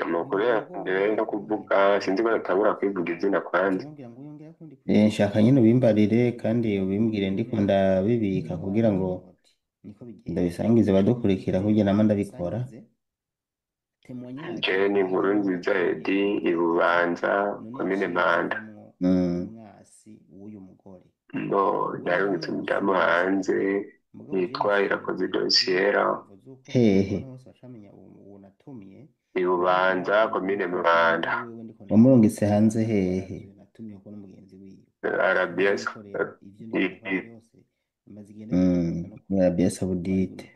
Amakuru yanjye no kuvuga sinzi ko natangura kwivuga izina kwanza. Nshaka nyine ubimbarire kandi ubimbwire ndiko ndabibika kugira ngo ndabisangize abadukurikira kugira nama ndabikora. Je ni inkuru nziza Edi i Bubanza, komine Mpanda. No narungitse umudamu hanze yitwa Irakoze Dosiyera. Hehe? I Bubanza, komine Mpanda. Wamurungitse hanze hehe? Arabia Saudite. Muri Arabia Saudite.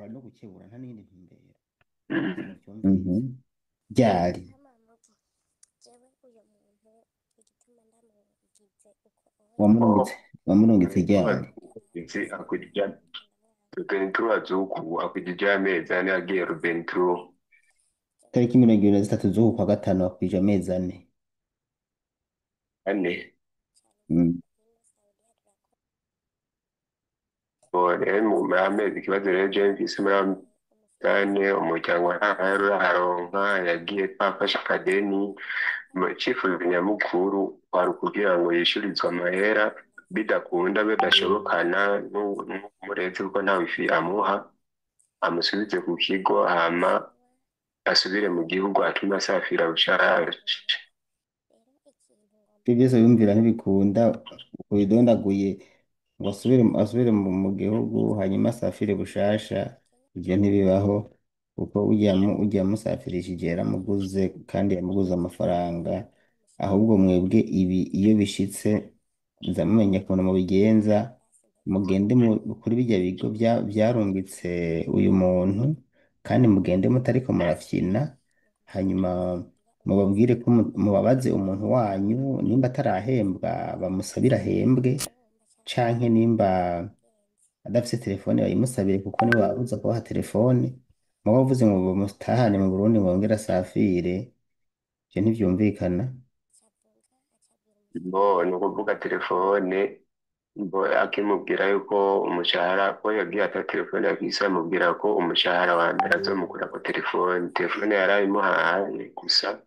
Ryari? Wamurungitse wamurungitse ryari? Nzi akujya Rubentura zuku akujya amezi 4 agiye Rubentura. Tariki 23 z'uku kwa gatanu wakwije amezi 4. 4. Bo rero mu amezi ikibazo rero je mfise muri ane umuryango uraharonka yagiye twafashe akadeni. Mu cifuzo nyamukuru kwari ukugira ngo yishyurizwe amahera, bidakunda bidashobokana n'umurezi kuko ntawe ifi amuha, amusubize ku kigo hama asubire mu gihugu atume asafira bushasha. Ivyo vyose wiyumvira ntibikunda ubidondaguye ngo asubire mu gihugu hanyuma asafire bushasha, ivyo ntibibaho kuko urya musafirishije yaramuguze kandi yamuguze amafaranga. Ahubwo mwebwe ibi iyo bishitse muza mumenya ukuntu mubigenza, mugende kuri birya bigo vyarungitse uyu muntu, kandi mugende mutariko murafyina, hanyuma mubabwire ko mubabaze umuntu wanyu nimba atarahembwa bamusabire ahembwe, canke nimba adafise telefone bayimusabire kuko nibo babuza kubaha telefone. Mugabo uvuze ngo bamutahane mu Burundi ngo yongere asafire, ivyo ntivyumvikana. Bo ni ukuvuga telefone, bo akimubwira yuko umushahara ko yagiye ata telefone afise, amubwira ko umushahara wa mbere azomukurako telefone. Telefone yarayimuhaye gusa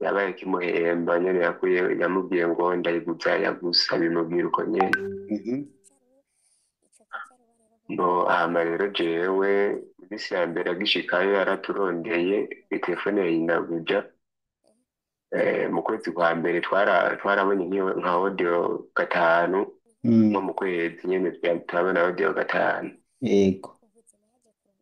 yabaye kimuhemba nyene yakuye, yamubwiye ngo ndayiguza yagusa, bimubwira uko nyene. Bo hama rero jewe imisi ya mbere agishikayo yaraturondeye telefone yayinaguja. Mu kwezi kwa mbere twarabonye nka audio 5. Nko mu kwezi nyene turabona audio 5. Yego.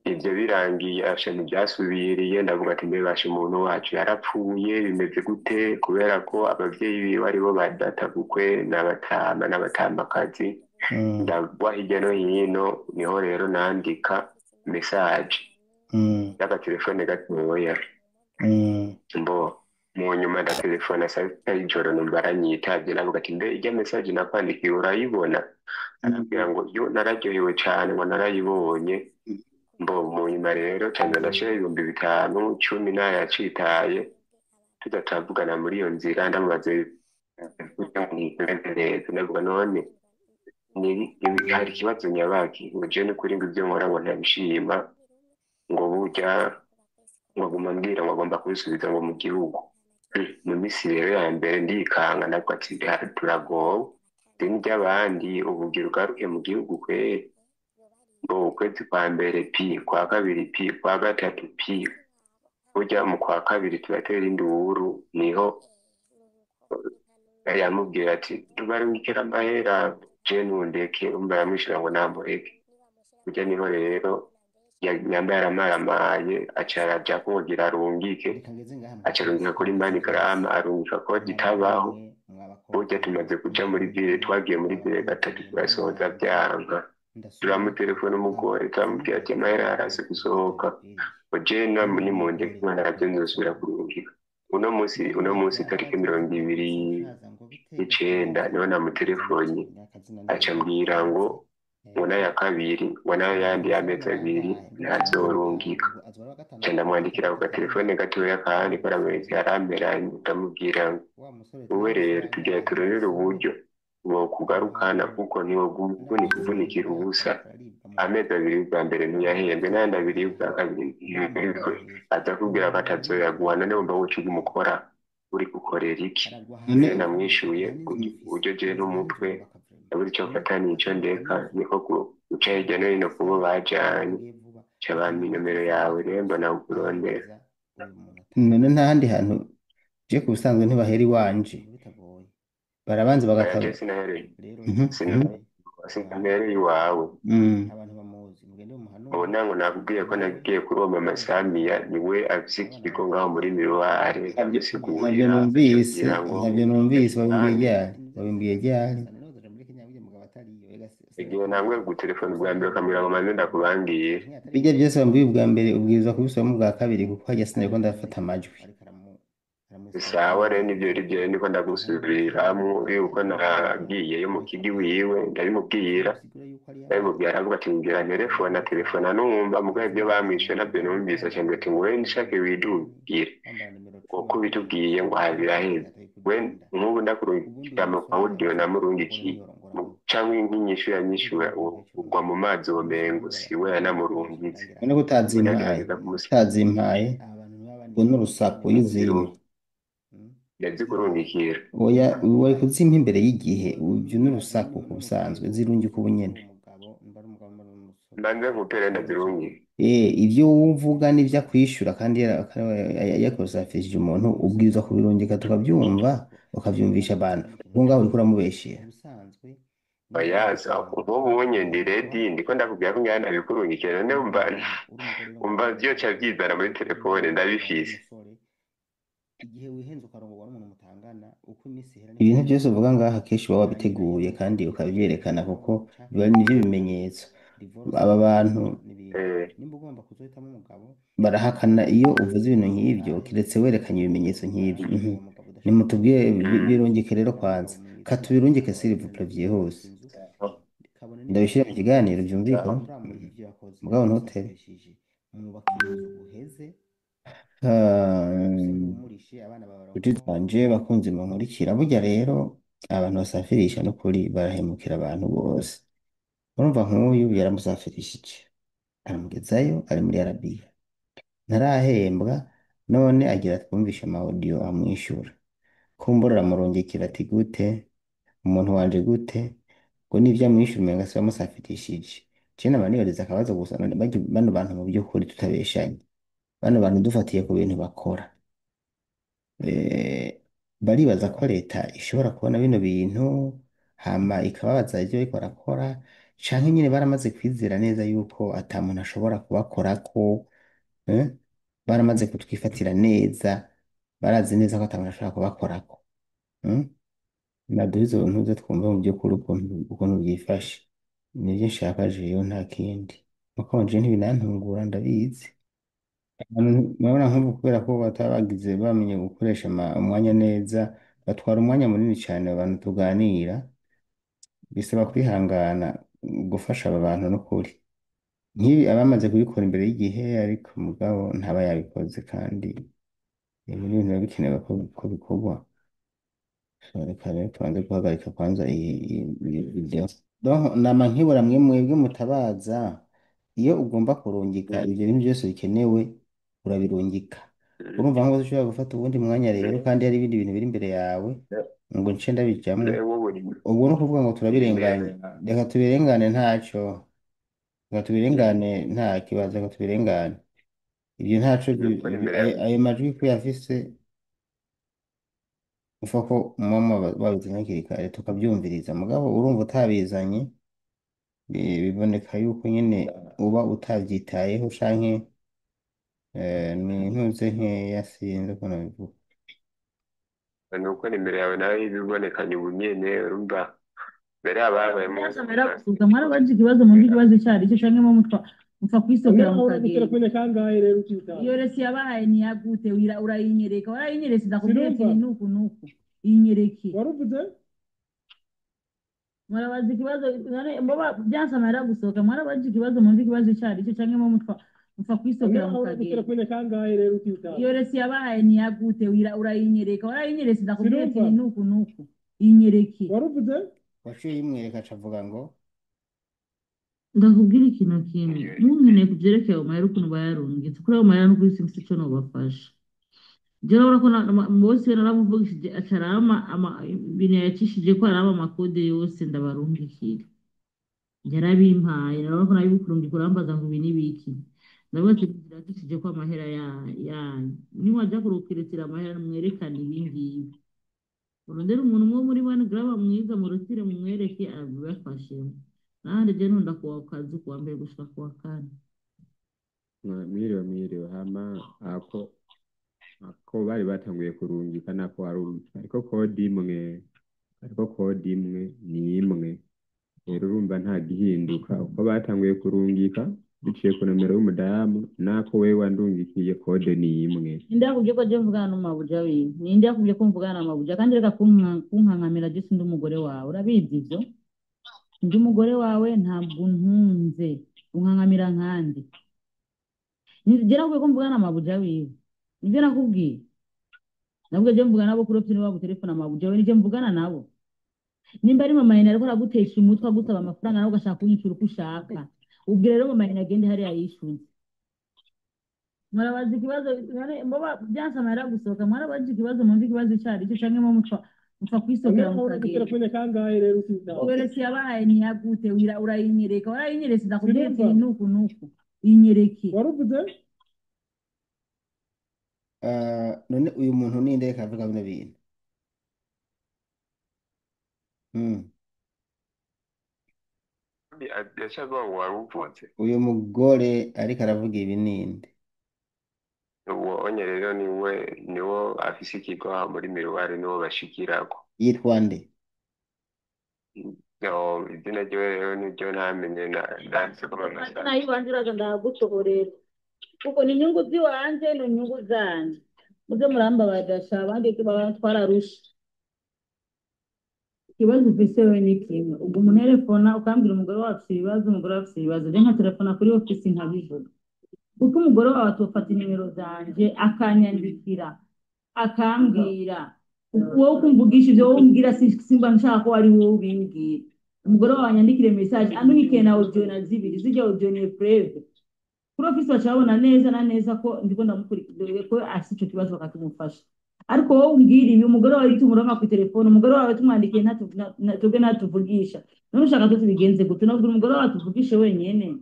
Ivyo birangiye asha ntivyasubiriye, ndavuga ati mbe basha umuntu wacu yarapfuye bimeze gute, kubera ko abavyeyi biwe aribo ba data bukwe n'abatama n'abatamakazi. Ndagwa hirya no hino, niho rero nandika message y'agatelefone gatoya. Mbo mu nyuma ndatelefona saa sita y'ijoro numva aranyitavye, ndavuga ati mbe irya message nakwandikiye urayibona? Arambwira ngo yo nararyohewe cane, ngo narayibonye. Mbo mu nyuma rero cane ndashira 5000 10 nayacitaye, tuza turavugana muri iyo nzira, ndamubaza neza, ndavuga none hari ikibazo nyabaki, ngo je nukuri ngo ivyo nkora ngo ntabishima, ngo burya ngo aguma ambwira ngo agomba kubisubiza ngo mu gihugu. Mu misi rero ya mbere ndikanga, ndavuga ati turagowe, ideni ry'abandi ubugira ugaruke mu gihugu kweri. Ngo ukwezi kwa mbere pi, kwa kabiri pi, kwa gatatu pi, burya mu kwa kabiri turatera induru, niho yamubwira ati tubarungikira amahera je nundeke, umva yamwishura ngo namureke. Burya niho rero yambaye aramaramaye, aca araja kugira arungike, aca arungika kuri MoneyGram, arungika kode itabaho. Burya tumaze kuja muri ville, twagiye muri ville gatatu turasohoza vyanka, turamutelefona umugore turamubwira ati amahera yarase gusohoka, ngo je nimundeke mwana navyo nzosubira kurungika. Uno munsi tariki 29 niho namutelefone, aca ambwira ngo n'aya kabiri, ngo nayo yandi y'amezi 2 ntazorungika. Nca ndamwandikira ku gatelefone gatoya kandi karamwereka yaramperanye, ndamubwira ngo wowe rero tugira turondere uburyo bokugarukana kuko ntiwoguma uvunika uvunikira ubusa. Amezi abiri y'ubwa mbere ntiyahembwe n'ayandi abiri y'ubwa kabiri ntiyahembwe, aza kubwira ko atazoyaguha. None wumva woca uguma uri gukorera iki? None Rero namwishuye uburyo jewe n'umutwe yabuze ico mfata n'ico ndeka, niko guca hirya no hino kubo bajanye, ca bampa inomero yawe, rero mbona kukurondera. None nta handi hantu je ku busanzwe ntibahera iwanje, barabanza Oya, je bagatanga. sinahereye Mhm, mhm. sinahereye iwawe. Ubu ntango nakubwiye ko nagiye kuri uwo mama Samiya, niwe afise ikigo ngaho muri Miruware, Ntabyo ndamusigurira, numvise, acambwira ngo ntabyo numvise. Wabimbwiye kandi ryari? Wabimbwiye ryari? Igihe ntanguye gutelefona ubwa mbere ukambwira ngo manze ndakubangiye. Bijya byose wambwiye ubwa mbere ubwirizwa kubisubiramo ubwa kabiri, kuko hajya sinariko ndafata amajwi. Sawa rero, nivyo rivyo niko ndagusubiramwo yuko nagiyeyo mu kigo iwiwe, ndabimubwira, ndabimubwira, aravuga ati ngira nterefona, telefona numva, mugabo ibyo bamwishuye ntabyo numvise. Acambwira ati ngo we nishake widugire uko bitubwiye ngo aha biraheze. We nk'ubu ndakurungikira ama audio namurungikiye canke nk'inyishu yanyishura ugwa mu mazi, womengo siwe yanamurungitse. None ko utazimpaye? Ndagerageza kumusigurira. Utazimpaye ubwo n'urusaku iyo uzimpa. Ndazikurungikira. Oya, wari kuzimpa imbere y'igihe. Ibyo n'urusaku ku busanzwe zirungika ubu nyene. Mbanze nkupere ndazirungike. Ibyo uvuga n'ibyo akwishura kandi yakusafishije umuntu, ubwirizwa kubirungika tukabyumva, ukavyumvisha abantu, kuko ngaho uriko uramubeshera. Oya, nk'ubu unye ndi ready, ndiko ndakubwira ko ngira ndabikurungikira. None umva vyoca vyizana muri telefone, ndabifise. Ibintu byose uvuga ngaha kenshi uba wabiteguye kandi ukabyerekana, kuko biba nivyo bimenyetso. Aba bantu barahakana iyo uvuze ibintu nk'ibyo, kiretse werekanye ibimenyetso nk'ibyo. Nimutubwire, birungike rero kwanza, katubirungike s'il vous plaît, vyihuse, ndabishire mu kiganiro vyumvikane. Mugabo ntutere. Nshuti zanje, bakunzi munkurikira, burya rero abantu basafirisha n'ukuri barahemukira abantu bose. Urumva nk'uyu yaramusafirishije aramugezayo, ari muri Arabiya, ntarahembwa, none agira twumvishe ama audio amwishura. Kumbura aramurungikira ati gute umuntu wanje, gute ngo n'ivyo amwishura umenga se wamusafirishije. Je naba nibariza akabazo gusa: none bano bantu mu by'ukuri, tutabeshanye, bano bantu dufatiye ku bintu bakora, baribaza ko leta ishobora kubona bino bintu hama ikababaza ivyo bariko barakora, canke nyene baramaze kwizera neza yuko ata muntu ashobora kubakorako, eh? Baramaze kutwifatira neza, barazi neza ko ata muntu ashobora kubakorako, Naduhe izo ntuze twumve mu by'ukuri ukuntu byifashe. Nivyo nshaka jewe, nta kindi. Nuko jewe ntibinantungura, ndabizi. Murabona nk'ubu kubera ko bataba bagize bamenye gukoresha umwanya neza, batwara umwanya munini cyane abantu tuganira, bisaba kwihangana gufasha aba bantu n'ukuri. Nk'ibi abamaze kubikora imbere y'igihe, ariko mugabo ntaba yabikoze, kandi ibi ni ibintu biba bikenewe ko bikorwa. So, reka rero tubanze guhagarika kwanza iyi video. Donc nama nkibura mwe mwebwe mutabaza, iyo ugomba kurungika ibyo bintu byose bikenewe urabirungika. Urumva nko ushobora gufata uwundi mwanya rero, kandi hari ibindi bintu biri imbere yawe ngo nce ndabijamwo. Ubwo no kuvuga ngo turabirenganye, reka tubirengane ntaco, reka tubirengane nta kibazo, reka tubirengane ibyo ntaco. Ayo majwi ko yafise ufa ko muba wabizanye hakiri kare tukabyumviriza, mugabo urumva utabizanye, biboneka yuko nyene uba utavyitayeho canke ni intuze nkeya, sinzi ukuntu bivuga. Nuko nimero yawe nayo ibibonekanye ubu nyene, urumva mbere hababayemo. Byasomera gusuka mwarabaje ikibazo mu ikibazo icyo ari cyo canke mu mutwa mupfa kwisokera mukagenda. Telefone kangahe rero ukitaba? Iyo resi yabahaye niyagute? Urayinyereka, warayinyeretse, ndakubwira ati Sinumva. nuku nuku inyereke. Waruvuze? Mwarabaza ikibazo none mboba byansamara gusohoka, mwarabaje ikibazo mu ikibazo icyo ari cyo canke mu mutwa mupfa kwisokera mukagenda. Telefone kangahe rero ukitaba? Iyo resi yabahaye niyagute? Urayinyereka, warayinyeretse, ndakubwira ati Sinumva. nuku nuku inyereke. Waruvuze? Waciye yimwereka aca avuga ngo Ndakubwira ikintu kimwe, Iyo munkeneye ku vyerekeye ayo mahera ukuntu bayarungitse, kuri ayo mahera n'ukuri sinfise ico nobafasha. Je urabona ko bose naramuvugishije aca arampa ibintu yacishije ko arampa amakode yose ndabarungikira. Yarabimpaye, urabona ko nabikurungika urambaza ngo ibi ni biki. Ndavuga ati biracishije ko amahera yanyu. Nimwaja kurukiritira amahera mwerekane ibi ngibi. Urondere umuntu umwe muri bane graba mwiza murutire mumwereke abibafashemo. Nahandi je ntonda kuwa kazi kuwa mbere gushika kuwa kane. Mwiriwe mwiriwe hama ako bari batanguye kurungika nako warungika ariko kode imwe, ariko kode imwe ni imwe. Rero urumva nta gihinduka uko batanguye kurungika biciye ku nomero y'umudamu nako wewe wandungikiye kode ni imwe. Ninde yakubwiye ko je mvugana n'umabuja wiwe? Ninde yakubwiye ko mvugana n'amabuja? Kandi reka kunkankamira je sindi umugore wawe. Urabizi ivyo? Ndi umugore wawe ntabwo untunze. Unkankamira nkande. Je nakubwiye ko mvugana n'amabuja wiwe. Nivyo nakubwiye. Nabwo je mvugana nabo kuri ofisi nibo telefone amabuja we nije mvugana nabo. Nimba ari mama yene ariko aragutesha umutwe agusaba amafaranga nawe ugashaka kunyicura uko ushaka. Ubwira rero mama yene agende hariya yishuze. Mwarabaza ikibazo none mboba byanse amahera gusohoka, mwarabaza ikibazo mwumva ikibazo ico ari cyo canke mwo mupfa None kwisokera wahora mukagenda. gutelefone kangahe rero ukitaba? Weretse yabaye ntiyagute urayinyereka warayinyeretse ndakubwira ati Sinumva. nuku nuku inyereke. Waruvuze? None uyu muntu ninde reka avuga bino bintu? Mm. Yacavuga ngo waruvutse. Uyu mugore ariko aravuga ibi ninde? Uwo onye rero niwe niwo afise ikigo aho muri miruwari niwo bashikirako. Yitwa nde? No, izina ryiwe rero niryo ntamenye ndanditse ko Amazina bamasanga. y'iwanje uraza ndayagutohorera kuko ni inyungu ziwanje ni inyungu zanje. Muze murambabarira sha abandi baba twararushe. Ikibazo ufise wewe ni kimwe, ubwo umuntu ukambwira umugore wawe afise ibibazo, umugore wawe afise ibibazo, je nka telefona kuri ofisi nkabivuga. Kuko umugore wawe atofata inimero zanje akanyandikira akambwira wowe ukumvugisha ivyo wowe umbwira simba nshaka ko ari wowe ubimbwira. Umugore wawe anyandikire message anungikiye na audio na zibiri zirya audio ni preve kuri ofisi baca babona neza na neza ko ndiko ndamukurikira ko afise ico kibazo bakakimufasha. Ariko wowe umbwira ibi umugore wawe tumuronka ku telefone, umugore wawe tumwandikiye twebwe ntatuvugisha. None ushaka ko tubigenze gute? Nobwira umugore wawe atuvugishe wenyene.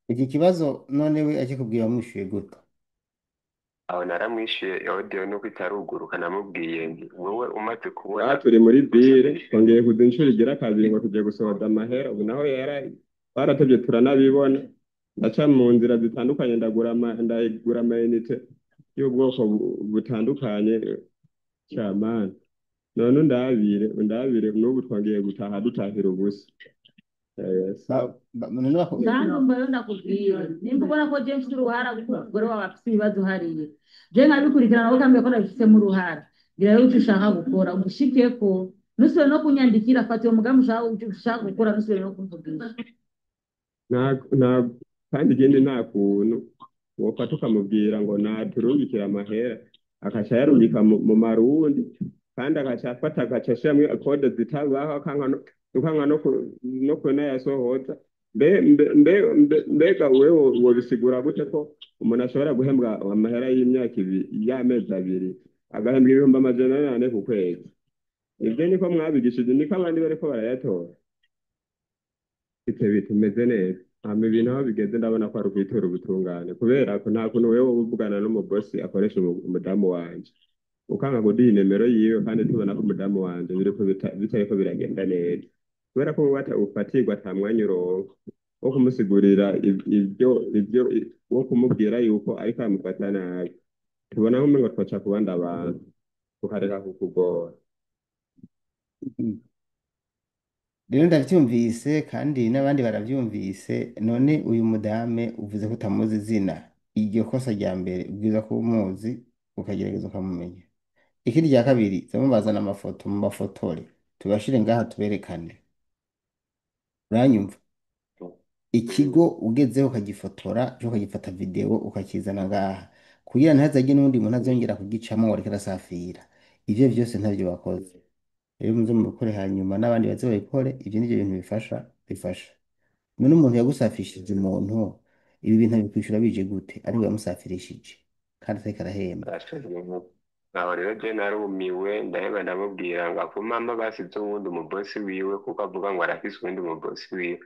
Iki kibazo none we akikubwira wamwishuye gute? Aho naramwishuye audio nuko itaruguruka namubwiye nti wewe umaze kubona Aha turi muri bire usafirishije twongeye kuza inshuro igira kabiri ngo tugiye gusohoza amahera ubu naho yara baratevye turanabibona ndaca mu nzira zitandukanye ndagura ndagura amayinite y'ubwoko butandukanye camana none undabire n'ubu twongeye gutaha dutahira ubusa. Sawa. None Kandi umva rero ndakubwira nimba ubona ko je mfise uruhara kuko umugore wawe afise ibibazo hariya je nkabikurikirana wowe ukambwira ko ndabifisemo uruhara ngira rero ico ushaka gukora ugushikeko nusubire no kunyandikira fata uwo mugambi ushaka gukora nusubire no kumvugisha. Nta kandi ikindi nta kuntu wofata ukamubwira ngo naturungikira amahera akaca yarungika mu marundi kandi akaca afata agaca ashiramwo kode zitabaho akanka ukanka no kunayasohoza. Mbega wewe wobisigura gute ko umuntu ashobora guhembwa amahera y'imyaka ibiri y'amezi abiri agahembwa 400,000 ku kwezi? Ivyo niko mwabigishije, niko abandi bariko barayatora. Ivyo bitumeze neza. Hama ibintu aho bigeze ndabona ko ari ukwitura ubutungane kubera ko nta kuntu wewe uvugana n'umubosi akoresha umudamu wanje ukanka kuduha inomero yiwe kandi tubona ko umudamu wanje biriko bitariko biragenda neza kubera ko wowe ufatirwa ata mwanya uronka wo kumusigurira ivyo wo kumubwira yuko ariko aramufata nabi. Tubona nk'umengo twoca ku bandi abantu tukareka kukugora. Rero ndavyumvise kandi n'abandi baravyumvise. None uyu mudame uvuze ko utamuzi izina, iryo kosa rya mbere ubwiza kuba umuzi ukagerageza ukamumenya. Ikindi rya kabiri, za mubazana amafoto mu mafotore tubashire ngaha tuberekane. Uranyumva? Ikigo ugezeho ukagifotora ejo ukagifata video ukakizana ngaha kugira ntihazagire n'uwundi muntu azongera kugicamo ngo areke arasafira. Ivyo vyose ntavyo wakoze. Rero muze mubikore hanyuma n'abandi baze babikore, ivyo nivyo bintu bifasha bifasha. None umuntu yagusafishije umuntu, ibi bintu abikwishura bije gute? Ariwe yamusafirishije kandi atariko arahembwa. Aho rero je narumiwe ndaheba ndamubwira ngo apfumama basize uwundi umubosi wiwe kuko avuga ngo arafise uwundi umubosi wiwe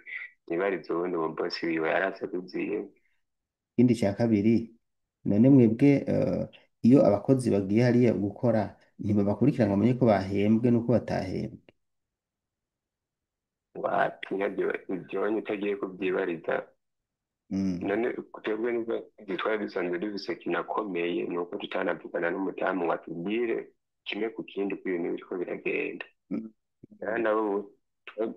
ntibarize uwundi umubosi wiwe yarase kuziye. Ikindi cya kabiri, none mwebwe iyo abakozi bagiye hariya gukora ntibabakurikira ngo bamenye ko bahembwe n'uko batahembwe. Wapi ntabyo ibyonye utagiye kubyibariza. None twebwe nibwo twari dusanzwe dufise kinakomeye ni uko tutanavugana n'umudamu ngo atubwire kimwe ku kindi ko ibintu biriko biragenda. Rero nabo ubu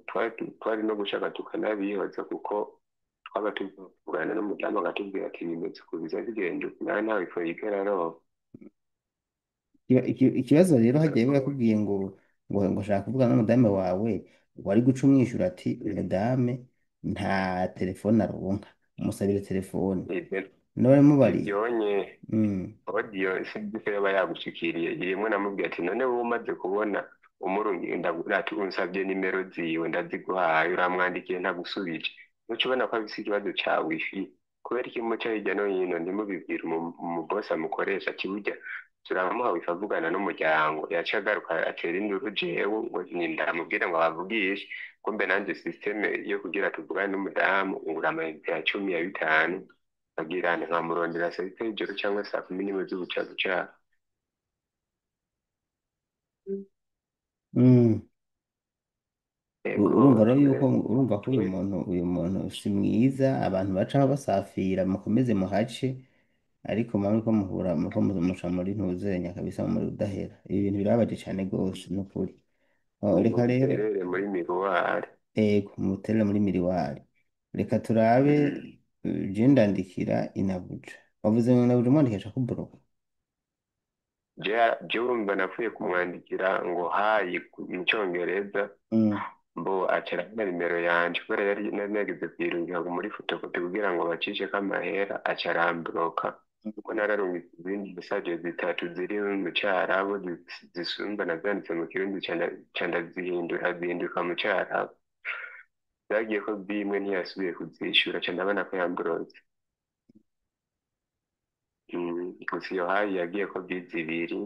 twari no gushaka tukanabihoza kuko twaba tuvugana n'umudamu akatubwira ati bimeze uku biza bigenda uku nawe ntawe ifu yigera aronka. Ikibazo rero hagiye yakubwiye ngo ngo shaka kuvugana n'umudamu wawe, wari guca umwishyura ati mudame nta telefone aronka, musabire telefone. Ivyo None mubariye. ivyonye audio sinzi ko yoba yagushikiriye irimwo namubwiye ati none wowe umaze kubona umurungi ati unsabye nimero ziwe ndaziguhaye uramwandikiye ntagusubije nuca ubona ko afise ikibazo ca wifi kubera iki muca hirya no hino ntimubibwire umubosi amukoresha ati burya turamuha wifi avugana n'umuryango yaca agaruka atera induru jewe ngo ndamubwire ngo abavugishe kumbe nanje systeme yo kugira tuvugane n'umudamu ngura amayinite ya 10 ya 5 agira nkamurondera saa sita y'ijoro cyangwa saa 11 z'ubucabuca. Ego Urumva rero twe yuko urumva ko uyu twe muntu uyu muntu si mwiza, abantu bacaho basafira mukomeze muhace, ariko mwame ko muhura muko muca muri ntuzenya kabisa muri udahera. Ibi bintu birababaje cane gose nukuri. Oh, reka rero muterere muri miruwari. ego muterere muri miriwari. Reka turabe je ndandikira inabuja. Wavuze ngo inabuja umwandikisha kubroka. Je urumva napfuye kumwandikira ngo hayi mu cyongereza mbo acara na nimero yanje kubera yari nari nageze kuyirungika muri fotokopi kugira ngo bacisheko amahera aca arambloka kuko nararungitse izindi message zitatu ziri mu cyarabu zisumba nazanditse mu kirundi ca ndazihindura zihinduka mu cyarabu zagiye ko bimwe ntiyasubiye kuzishura ca ndabona ko yamburotse. Gusa iyo hayi yagiye ko bizibiri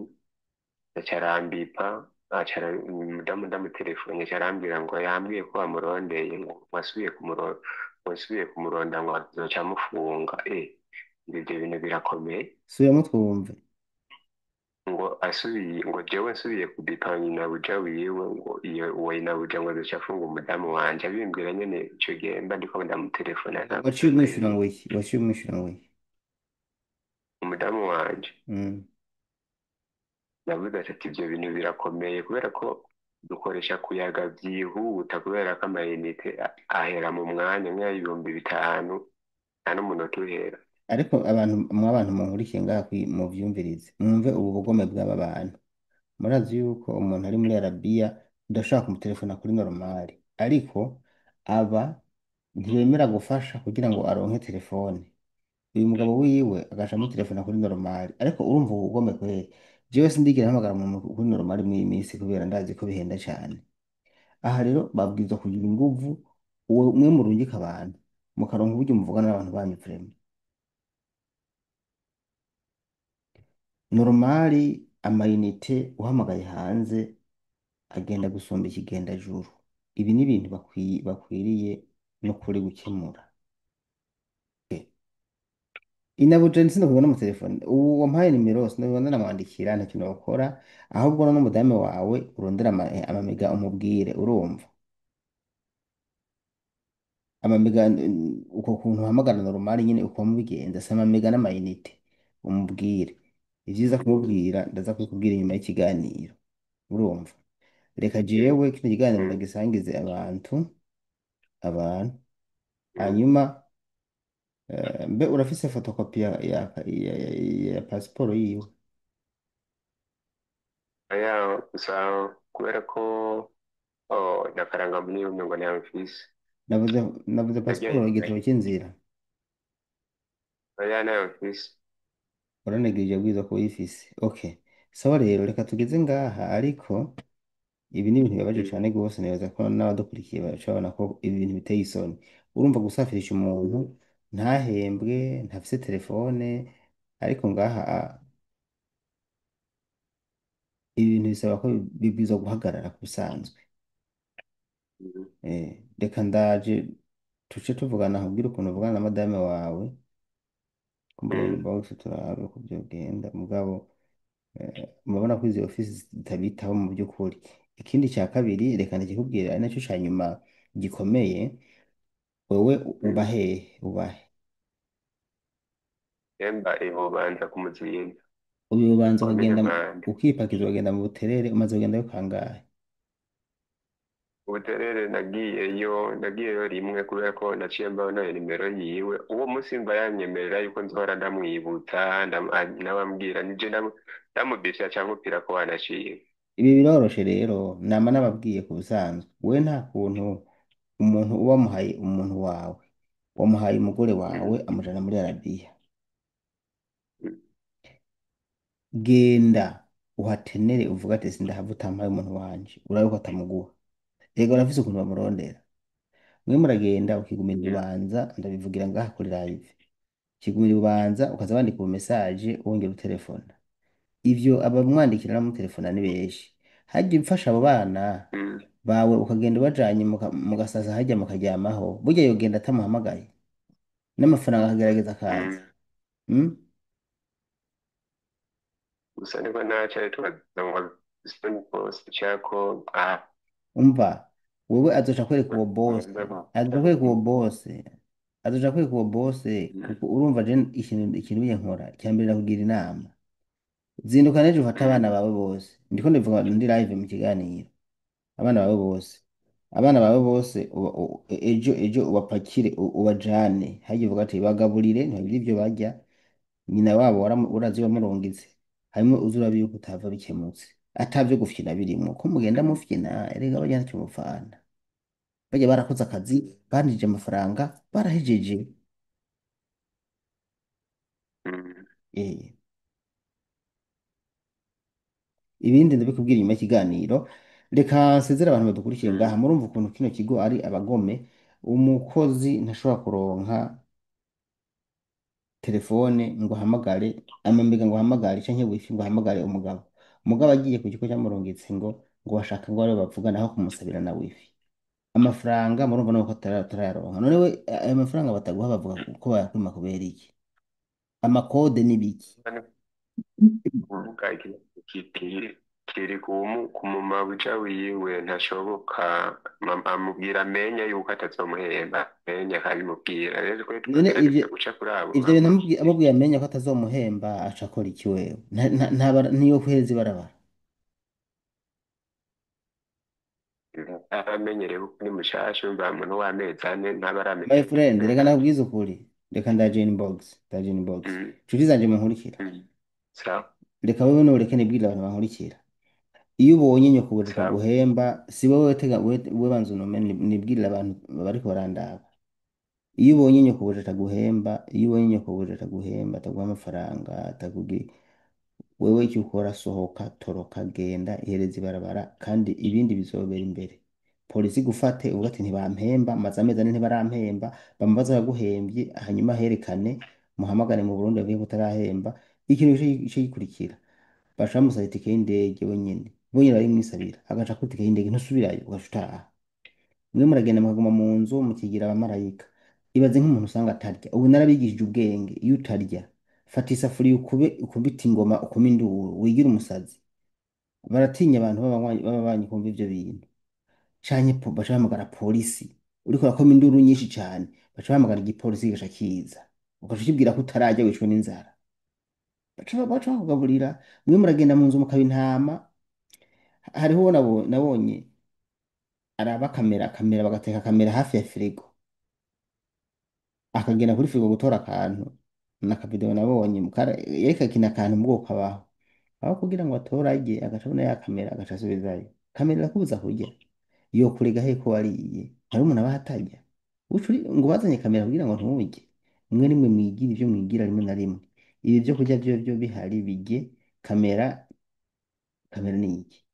aca arambipa aca umudamu ndamutelefone aca arambwira ngo yambwiye ko bamurondeye ngo wasubiye kumuronda ngo azoca amufunga ibyo bintu birakomeye. Subiramo twumve. Ngo asubiye ngo jewe nsubiye kubipa nyinabuja wiwe ngo iyo uwo nyinabuja ngo azoca afunga umudamu wanje abimbwira nyene ico gihe mba ndiko ndamutelefona Waciye ntamutelefone umwishura ngo iki? Waciye umwishura ngo iki? umudamu wanje. Navuze ati ibyo bintu birakomeye kubera ko dukoresha kuyaga byihuta kubera ko amayinite ahera mu mwanya nk'ay'ibihumbi 5 nta n'umunota uhera. Ariko abantu mwa bantu munkurikiye ngaha muvyumvirize mwumve ubu bugome bw'aba bantu. Murazi yuko umuntu ari muri Arabiya udashobora kumutelefona kuri normali, ariko aba ntibemera gufasha kugira ngo aronke telefone. Uyu mugabo wiwe agaca amutelefona kuri normali, ariko urumva ubu bugome kweri. Jewe sindigera mpamagara umuntu kuri normali muri iyi minsi kubera ndazi ko bihenda cane. Aha rero babwirizwa kugira inguvu, uwo mwe murungika abantu mukaronka uburyo muvugana n'abantu banyu vraiment. Normali amayinite uhamagaye hanze agenda gusumba ikigendajuru. Ibi ni ibintu bakwiriye no kuri gukemura. Inabuja sinakubona mu telefone ubu wampaye nimero sinakubona namwandikira nta kintu wakora, ahubwo none umudamu wawe urondera amamega umubwire urumva amamega uko kuntu uhamagara normal nyine uko mubigenza si amamega n'amayinite umubwire ivyiza kumubwira ndaza kubikubwira inyuma y'ikiganiro urumva. Reka jewe kino kiganiro ndagisangize abantu hanyuma mbe urafise fotokopi ya pasiporo yiwe? Aya gusa kubera ko oh, na karangamuntu ngo ntayo mfise Navuze navuze yagiye pasiporo igitabo cy'inzira. aya ntayo mfise. Uranegirije bwiza ko uyifise. Okay, sawa rero reka tugeze ngaha ariko Ibi ni ibintu bibabaje Mm. cane gose, nibaza ko n'abadukurikiye baca babona ko ibi bintu biteye isoni. Urumva gusafirisha umuntu ntahembwe, ntafise telefone, ariko ngaha ibi bintu bisaba ko bibwirizwa guhagarara ku bisanzwe. Mm. Reka ndaje tuce tuvugana nkubwire ukuntu uvugana na madame wawe kumbure Mm. inbox turabe uko vyogenda mugabo murabona ko izi ofisi zitabitaho mu by'ukuri. Ikindi cya kabiri reka ndikikubwira ari nacyo cya nyuma gikomeye, wewe uba Mm. hehe ubahe? Emba ibubanza ku Muzinda, Ububanza komine ukagenda Mpanda. ukipakiza ukagenda mu Buterere, umaze kugendayo kangahe? Buterere nagiyeyo rimwe kubera ko naciye mbona nimero yiwe. Uwo munsi mba yanyemerera yuko nzohora ndamwibutsa, nabambwira nije ndamubisha cyangwa upira ko wanaciye. Ibi biroroshe rero, nama nababwiye ku busanzwe. We nta kuntu umuntu uba wamuhaye umuntu wawe, wamuhaye umugore wawe amujana muri Arabiya. Genda uhatenere uvuga ati sindahava utampaye umuntu wanje, urabe ko atamuguha. Ego barafise ukuntu bamurondera. Mwe muragenda ukigumira ububanza, ndabivugira ngaha kuri live. Ukigumira ububanza ukaza wandika ubu message wongera utelefona. Ivyo abamwandikira n'abamutelefona ni benshi. Harya umfasha abo bana bawe ukagenda ubajanye mugasasa harya mukaryamaho, burya yogenda atamuhamagaye n'amafaranga akagerageza akaza. Mm? Gusa niko ntacaye tubaza ngo bose cyako Umva, wewe azoca kwereka uwo boss, azoca kwereka uwo boss, azoca kwereka uwo boss, kuko urumva je ikintu biye nkora, icya mbere nakugira inama. Zinduka n'ejo ufate abana bawe bose. Ndiko ndivuga ndi live mu kiganiro. Abana bawe bose. Abana bawe bose ejo ubapakire ubajane. Harya uvuga ati bagaburire ntibagire ivyo barya. Nyina wabo urazi wamurungitse. Hanyuma uze urabe yuko utava bikemutse. Atavyo gufyina birimwo. Ko mugenda mufyina erega barya ntacyo mupfana. Barya barakoze akazi, banjije amafaranga, barahejeje. Eh. Ibindi ndabikubwira inyuma y'ikiganiro. Reka nsezere abantu badukurikiye ngaha. Murumva ukuntu kino kigo ari abagome. Umukozi ntashobora kuronka telefone ngo ahamagare amambega ngo ahamagare canke wifi ngo ahamagare umugabo. Umugabo agiye ku kigo cyamurungitse ngo bashaka ngo aribo bavugana aho kumusabira na wifi. Amafaranga murumva nuko atarayaronka. None we ayo mafaranga bataguha bavuga ko bayakwima kubera iki? Amakode n'ibiki? Kuvuga kiti kiri ku mumabuja wiwe ntashoboka amubwira amenya yuko atazomuhemba amenya akabimubwira rero twe None twagerageza ivyo guca kuri abo ivyo bintu bamwe. amubwiye amenya ko atazomuhemba aca akora iki wewe? Ntiyokwiheza ibarabara. Ntamenyereye kuko ni mushasha urumva umuntu w'amezi 4 ntaba My friend, reka aramenyera. nakubwize ukuri. Reka ndaje inbox, ndaje inbox. Nshuti zanje munkurikira. Sawa. Reka wewe nureke nibwire abantu bankurikira. Iyo ubonye nyokobujika Sawa. guhemba, si wowe tega we banza unome nibwirire abantu bariko barandaba. Iyo ubonye nyokobujika ataguhemba, iyo ubonye nyokobujika ataguhemba, ataguha amafaranga, atakugira wewe icyo ukora sohoka, toroka, genda, ihereza ibarabara kandi ibindi bizobera imbere. Polisi igufate uvuga ati ntibampemba, maze amezi 4 ntibarampemba, bamubaza yaguhembye, hanyuma herekane, muhamagare mu Burundi bavuge ko utarahemba, ikintu gice gikurikira. Baca bamusaba itike y'indege wenyene, bonyene barimwisabira, agaca kuri itike y'indege ntusubirayo ugaca utaha. Mwe muragenda mukaguma mu nzu mukigira abamarayika. Ibaze nk'umuntu usanga atarya. Ubu narabigishije ubwenge, iyo utarya fata isafuriya ukube ukubite ingoma ukome induru wigire umusazi. Baratinya abantu b'ababanyi kumva ivyo bintu. Canke baca bahamagara polisi. Uriko urakoma induru nyinshi cane, baca bahamagara igipolisi kigaca kiza. Ugaca ukibwira ko utararya wicwe n'inzara. Baca bakugaburira. Mwe muragenda mu nzu mukaba intama. Hariho uwo nabonye araba kamera bagateka kamera hafi ya firigo. Akagenda kuri firigo gutora akantu. Nakavideo nabonye yariko akina akantu mu bwoko abaho. Aho kugira ngo atore arye agaca abona ya kamera agaca asubizayo. Kamera irakubuza kurya. Yokurega he ko wariye? Hari umuntu aba atarya. Uca ngo bazanye kamera kugira ngo nturye. Mwe nimwe mwigira ivyo mwigira rimwe na rimwe. Ibi vyo kurya vyo bihari birye, kamera ni iki?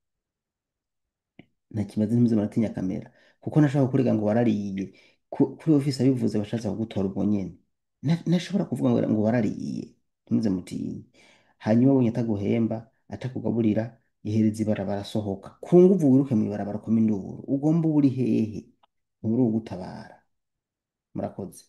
Ntakimaze, ntimuze muratinya kamera, kuko ntashobora kurega ngo warariye. Kuri ofisi abivuze bashatse kugutora ubwo nyene. Ntashobora kuvuga ngo warariye, ntimuze mutinye. Hanyuma abonye ataguhemba, atakugaburira, ihereza ibarabara, sohoka ku nguvu, wiruke mw'ibarabara, ukome induru. Ugomba uba uri hehe? Nturi ugutabara. Murakoze.